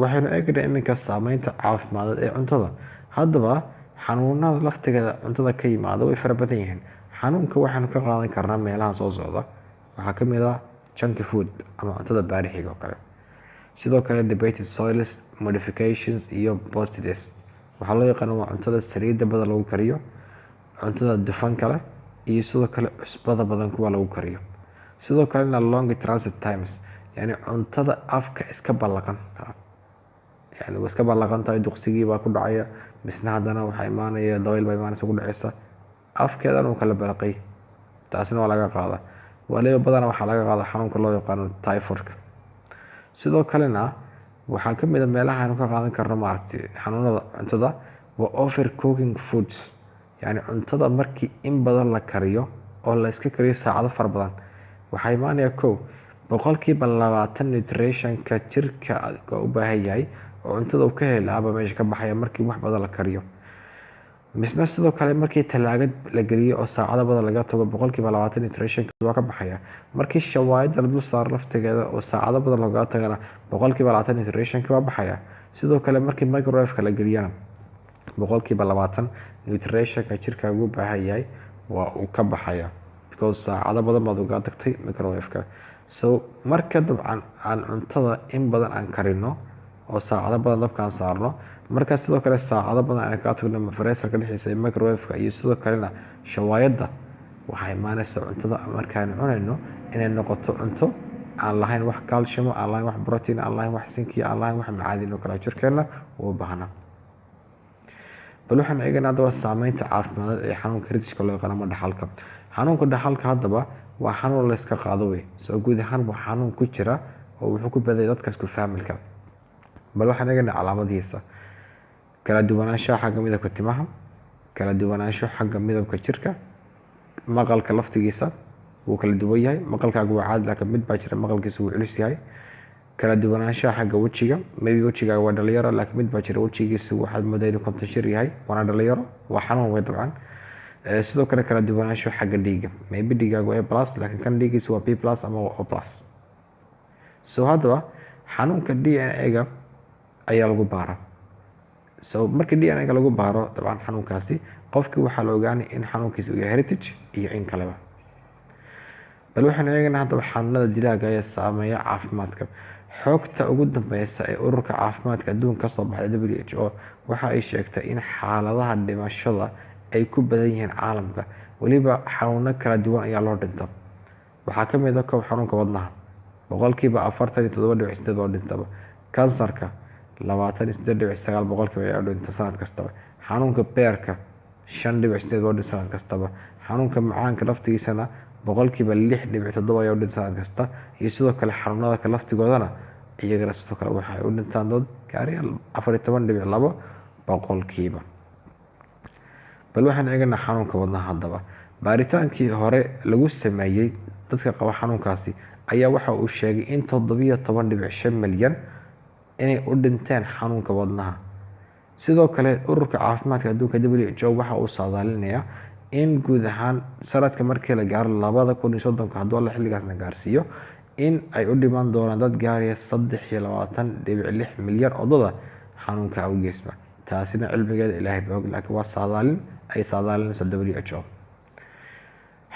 Waxaynu eegaynaa iminka saameynta caafimaaded ee cuntada. Haddaba xanuunada laftigeeda cuntada ka yimaada way fara badan yihiin. Xanuunka waxaynu ka qaadan karnaa meelaha soo socda. Waxaa ka mid ah junk food ama cuntada baarixiga oo kale, sidoo kale debated soils modifications iyo pesticides. Waxaa loo yaqaana waa cuntada saliidda badan lagu kariyo, cuntada dufanka leh iyo sidoo kale cusbada badan kuwa lagu kariyo. Sidoo kalena long transit times, yani cuntada afka iska ballaqan, yani way iska ballaqan tahay, duqsigii baa ku dhacaya, misna haddana waxaa imaanaya dabayl baa imaanaysa, ku dhacaysa afkeedan uu kala balaqay. Taasina waa laga qaadaa. Waliba badana waxaa laga qaadaa xanuunka loo yaqaano typhoidka. Sidoo kalena waxaa ka mid a meelaha aynu ka qaadan karno, maaragtay, xanuunada cuntada waa over cooking foods, yani cuntada markii in badan la kariyo oo la iska kariyo saacado fara badan. Waxaa imaanaya kow, 20% nutritionka jirka u baahan yahay oo cuntada uu ka heli lahaaba meesha ka baxaya markii wax badan la kariyo. Misna sidoo kale markii talaagad la geliyo oo saacado badan laga tago, 20% nutritionka waa ka baxaya. Markii shawaayada la dul saaro laftigeeda oo saacado badan looga tagana, 20% nutritionka waa baxaya. Sidoo kale markii microwave-ka la geliyana, 20% nutritionka jirka ugu baahan yahay waa uu ka baxaya, because saacado badan baad uga tagtay microwave-ka. So marka dabcan aan cuntada in badan aan karino oo saacado badan dabka aan saarno, markaa sidoo kale saacado badan aan kaga tagno freezerka dhexdiisa iyo microwave-ka iyo sidoo kalena shawaayadda, waxaa imaanaysa cuntada markaan cunayno inay noqoto cunto aan lahayn wax calcium, aan lahayn wax protein, aan lahayn wax zinc, aan lahayn wax macaadin oo kale jirkeena uu baahna. Bal waxaan eegaynaa haddaba saameynta caafimaaded ee xanuunka heritageka loo yaqaano ama dhaxalka. Xanuunka dhaxalka haddaba waa xanuun la iska qaado wey. Soo guud ahaan waa xanuun ku jira oo wuxuu ku badayay dadka isku familyka. Bal waxaan eegaynaa calaamadihiisa: kala duwanaanshaha xagga midabka timaha, kala duwanaansho xagga midabka jirka, maqalka laftigiisa wuu kala duwan yahay. Maqalkaagu waa caadi, laakiin mid baa jira maqalkiisa wuu culus yahay. Kala duwanaanshaha xagga wejiga, maybe wejigaaga waa dhalinyaro, laakiin mid baa jira wejigiisu waxaad moodaa inuu 50 jir yahay, waana dhalinyaro. Waa xanuun wey dabcan. Sidoo kale kala duwanaansho xagga dhiigga, maybe dhiiggaagu waa A plus, laakiin kan dhiiggiisu waa B plus ama O plus. So haddaba xanuunka DNA-ga ayaa lagu baaraa. So markii DNA-ga lagu baaro, dabcan xanuunkaasi qofkii waxaa la ogaanay in xanuunkiisa uu yahay heritage iyo in kaleba. Bal waxaynu eegaynaa haddaba xanuunada dilaaga ee saameeya caafimaadka. Xogta ugu dambeysa ee Ururka Caafimaadka Adduunka kasoo baxday, WHO, waxa ay sheegtay in xaaladaha dhimashada ay ku badan yihiin caalamka. Weliba xanuuno kala duwan ayaa loo dhinta. Waxaa ka mid ah kow, xanuunka wadnaha, 47.8% baa u dhintaba. Kansarka 28.9% ayaa u dhinta sanad kastaba. Xanuunka beerka 5.8 baa u dhinta sanad kastaba. Xanuunka macaanka laftigiisana 6.7% ayaa u dhinta sanad kasta. Iyo sidoo kale xanuunada kale laftigoodana iyagana sidoo kale waxay u dhintaan dad gaaraya 14.2%. Bal waxaan eeganaa xanuunka wadnaha haddaba. Baaritaankii hore lagu sameeyey dadka qaba xanuunkaasi ayaa waxa uu sheegay in 17.5 milyan inay u dhinteen xanuunka wadnaha. Sidoo kale Ururka Caafimaadka Adduunka, WHO, waxa uu saadaalinayaa in guud ahaan sanadka markii la gaaro 2030-ka, hadduu Alla xilligaasna gaarsiiyo, in ay u dhiman doonaan dad gaaraya 23.6 milyan oo dada xanuunka awgeesba. Taasina cilmigeeda Ilaahay baa og, laakiin waa saadaalin ay saadaalinayso WHO.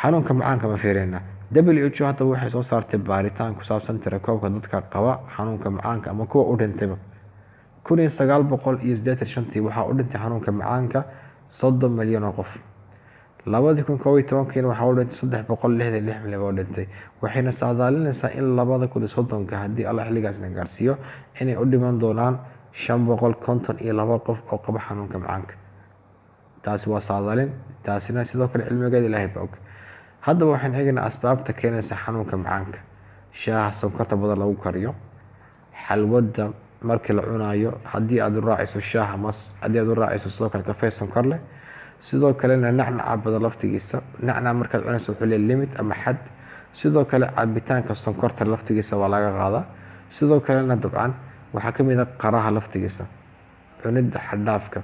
Xanuunka macaanka ma fiirina. WHO haddaba waxay soo saartay baaritaan ku saabsan tirakoobka dadka qaba xanuunka macaanka ama kuwa u dhintayba. 1985-tii waxaa u dhintay xanuunka macaanka 30 milyan oo qof. 2011-kiina waxaa u dhintay 366 milyan baa u dhintay. Waxayna saadaalinaysaa in 2030-ka, haddii Alla xilligaasna gaarsiiyo, inay u dhiman doonaan 552 qof oo qaba xanuunka macaanka. Taasi waa saadaalin, taasina sidoo kale cilmigeeda Ilaahay baa og. Haddaba waxaan eegaynaa asbaabta keenaysa xanuunka macaanka: shaaha sonkorta badan lagu kariyo, xalwadda markii la cunaayo haddii aad u raacayso shaaha mas haddii aad u raacayso sidoo kale kafee sonkor leh. Sidoo kalena nacnaca badan laftigiisa, nacnac markaad cunayso wuxuu leeyahay limit ama xad. Sidoo kale cabitaanka sonkorta laftigiisa waa laga qaadaa. Sidoo kalena dabcan waxaa ka mid ah qaraha laftigiisa cunidda xad-dhaafka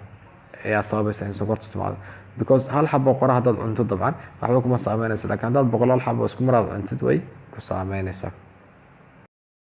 ayaa sababaysa in sonkortu timaado, because hal xabo qara haddaad cunto dabcan waxba kuma saameynayso, lakin haddaad boqolaal xabo isku mar aad cuntid, way ku saameynaysaa.